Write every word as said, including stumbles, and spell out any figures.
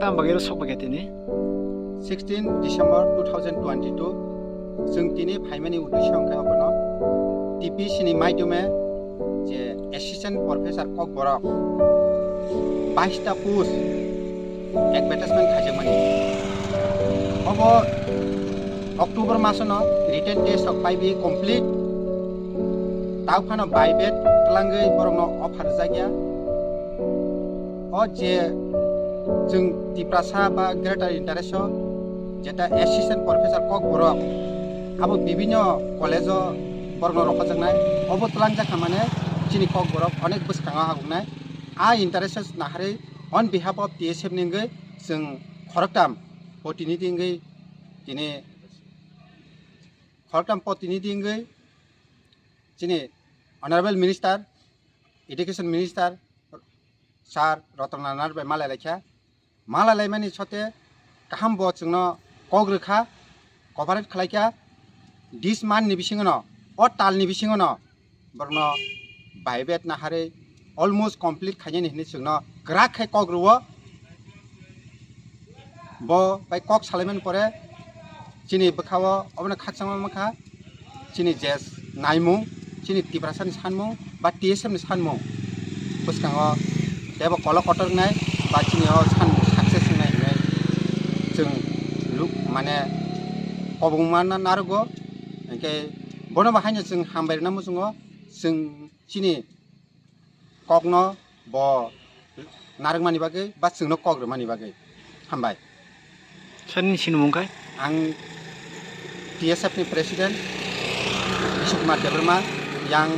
Tam bagwi rw sok bagwi tini. Sixteen December two thousand twenty-two, chwng tini phaimani uddesho hwnkhe abono T P C ni maidome je Assistant Professor Kokborok bais ta post advertisement khaijakmani. Obo October masono written test rok paibi complete. Tao phano bai bet twlangwi borokno offer rwjakya. O je chwng Tiprasa ba Greater Interest o jeta Assistant Professor Kokborok abo bibinno college o borokno rohorjaknai, obo twlangjak kha mane chini Kokborok onek bwskango habuknai. A interest naharwi on behalf of T S F ni wngwi chwng khoroktam protinidhi wngwi tini khoroktam protinidhi wngwi chini Honorable Minister, Education Minister Sir Ratan Lal Nair bai malai laikha. Malai laimani sote kaham bo chwngno kok rwkha, cooperate khlaikha. This month ni bisingono, o talni bisingono borokno bai bet naharwi almost complete khainani hinwi chwngno kwrak khe kok rwo. Bo bai kok salaimani pore chini bwkhao obono khakchangma mankha chini je naimung, chini Tiprasani sanmung ba T S F ni sanmung bwskango teibo kolok kotor wngnai ba chini o sanmung success wngnai hinwi chwng luk mane kobongma na-, narogo. Hinkhe bono bo haino chwng hambai rwna muchungo, chwng chini kokno bo narwkmani bagwi ba chwngno kok rwmani bagwi. Hambai. Sir, nini sinimung khai? Ang T S F ni President Bishnu Kumar Debbarma, yang